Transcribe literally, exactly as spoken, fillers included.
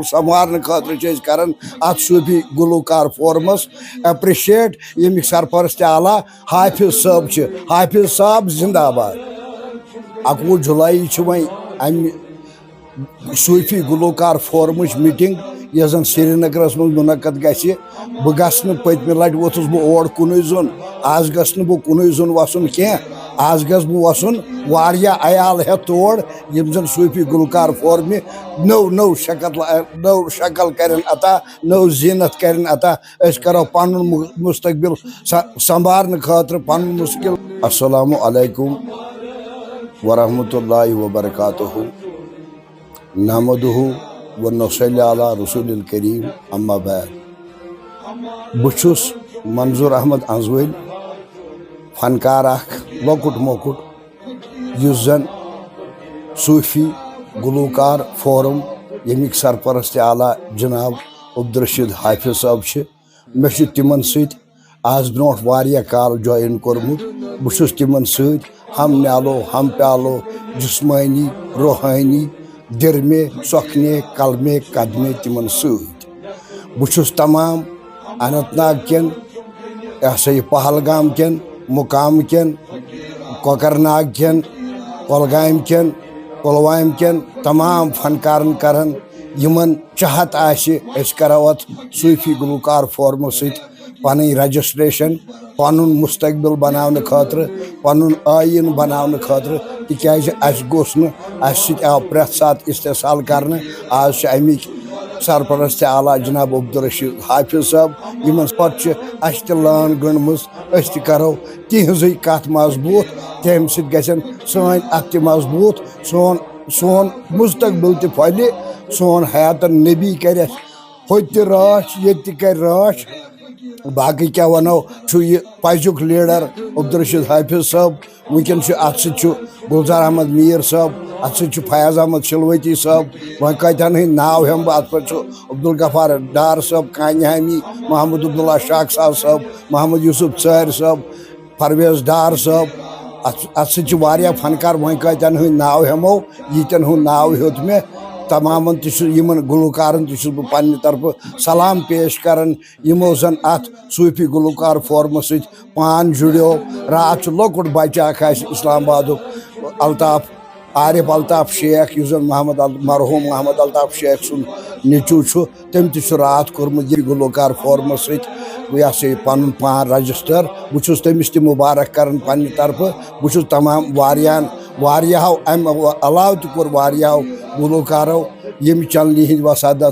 سنوارنہٕ خٲطرٕ چھِ أسۍ کران اتھ صوٗفی گلوکار فورمس اپریشیٹ، ییٚمِکۍ سرپرست اعلیٰ حافظ صٲب چھِ۔ حافظ صٲب زندہ باد۔ اَکوُہ جُلایی چھِ وۄنۍ امہِ صوٗفی گلوکار فورمٕچ میٖٹِنٛگ، یۄس زَن سرینگرَس منٛز مُنعقد گژھِ۔ بہٕ گژھٕ نہٕ، پٔتمہِ لَٹہِ ووٚتھُس بہٕ اور کُنُے زوٚن، آز گژھٕ نہٕ بہٕ کُنُے زوٚن وَسُن کینٛہہ۔ آز گژھٕ بہٕ وَسُن واریاہ عیال ہٮ۪تھ تور، یِم زَن صوٗفی گلوکار فورمہِ نٔو نٔو شکل، نٔو شکل کَرن عطا، نٔو زیٖنت کَرن عطا۔ أسۍ کَرو پَنُن مُ-، مستقبل سَ-، سنبھارنہٕ خٲطرٕ پَنُن مستقبل۔ السلام علیکم ورحمۃ اللہ وبرکاتہ۔ نحمدہ و نصلی علی رسول الکریم، اما بعد۔ بہٕ چھُس منظور احمد انزوٕلۍ، فنکار اکھ لۄکُٹ مۄکُٹ، یُس زن صوٗفی گلوکار فورم، ییٚمِکۍ سرپرست اعلیٰ جناب عبدالرشید حافظ صٲب چھِ۔ مےٚ چھُ تِمن سۭتۍ آز برونٛٹھ واریاہ کال جویِن کوٚرمُت۔ بہٕ چھُس تِمن سۭتۍ ہم نیالو، ہم پیالو، جسمٲنی، روحٲنی، دِرمے، سۄکھنے، قلمے، قدمے تِمن سۭتۍ۔ بہٕ چھُس تمام اننت ناگ کٮ۪ن، یہِ ہسا یہِ پہلگام کٮ۪ن، مُقام کٮ۪ن، کۄکرناگ کٮ۪ن، کۄلگامہِ کٮ۪ن، پُلوامہِ کٮ۪ن تمام فنکارن کران، یِمن چاہت آسہِ أسۍ کرو اتھ صوٗفی گلوکار فورمہٕ سۭتۍ پنٕنۍ رجسٹریشن، پنُن مستقبل بناونہٕ خٲطرٕ، پنُن ٲیٖن بناونہٕ خٲطرٕ، تِکیازِ اسہِ گوٚژھ نہٕ، اسہِ سۭتۍ آو پرٛٮ۪تھ ساتہٕ استحصال کرنہٕ۔ آز چھِ امِکۍ سرپرست اعلیٰ جناب عبدالرشید حافظ صٲب، یِمن پتہٕ چھِ اسہِ تہِ لٲن گٔنڈمٕژ، أسۍ تہِ کرو تِہنٛزٕے کتھ مضبوٗط، تمہِ سۭتۍ گژھن سٲنۍ اتھٕ تہِ مضبوٗط، سون سون مستقبل تہِ پھۄلہِ، سون حیاتن نبی کرِ اسہِ ہوٚتہِ تہِ رٲچھ، ییٚتہِ تہِ کرِ رٲچھ۔ باقٕے کیٛاہ وَنو، چھُ یہِ پزیُک لیڈر عبدالرشید حافظ صٲب۔ وٕنکیٚن چھُ اتھ سۭتۍ چھُ گلزار احمد میٖر صٲب، اتھ سۭتۍ چھُ فیاض احمد شلوتی صٲب۔ وۄنۍ کٲتہن ہٕنٛدۍ ناو ہٮ۪مہٕ بہٕ؟ اتھ پٮ۪ٹھ چھُ عبدالغفار ڈار صٲب، کانہِ ہامی، محمد عبداللہ شاخ ساز صٲب، محمد یوسف ژٲرۍ صٲب، پرویز ڈار صٲب۔ اتھ اتھ سۭتۍ چھِ واریاہ فنکار، وۄنۍ کٲتہن ہٕنٛدۍ ناو ہٮ۪مو، ییٖتٮ۪ن ہُنٛد ناو ہیوٚت مےٚ۔ تمامن تہِ چھُ، یِمن گلوکارن تہِ چھُس بہٕ پننہِ طرفہٕ سلام پیش کران، یِمو زن اتھ صوٗفی گلوکار فورمس سۭتۍ پان جُڑیو۔ راتھ چھُ لۄکُٹ بچہٕ اکھ اسہِ اسلام آبادُک، الطاف، عارف الطاف شیخ، یُس زن محمد ال-، مرحوم محمد الطاف شیخ سُنٛد نیٚچوٗ چھُ، تٔمۍ تہِ چھُ راتھ کوٚرمُت یہِ گلوکار فورمس سۭتۍ، یہِ ہسا یہِ پنُن پان رجسٹر۔ بہٕ چھُس تٔمِس تہِ مبارک کران پننہِ طرفہٕ۔ بہٕ چھُس تمام واریاہن، واریاہو امہِ علاوٕ تہِ کوٚر واریاہو گلوکارو ییٚمہِ چنلہِ ہٕنٛدۍ وسادت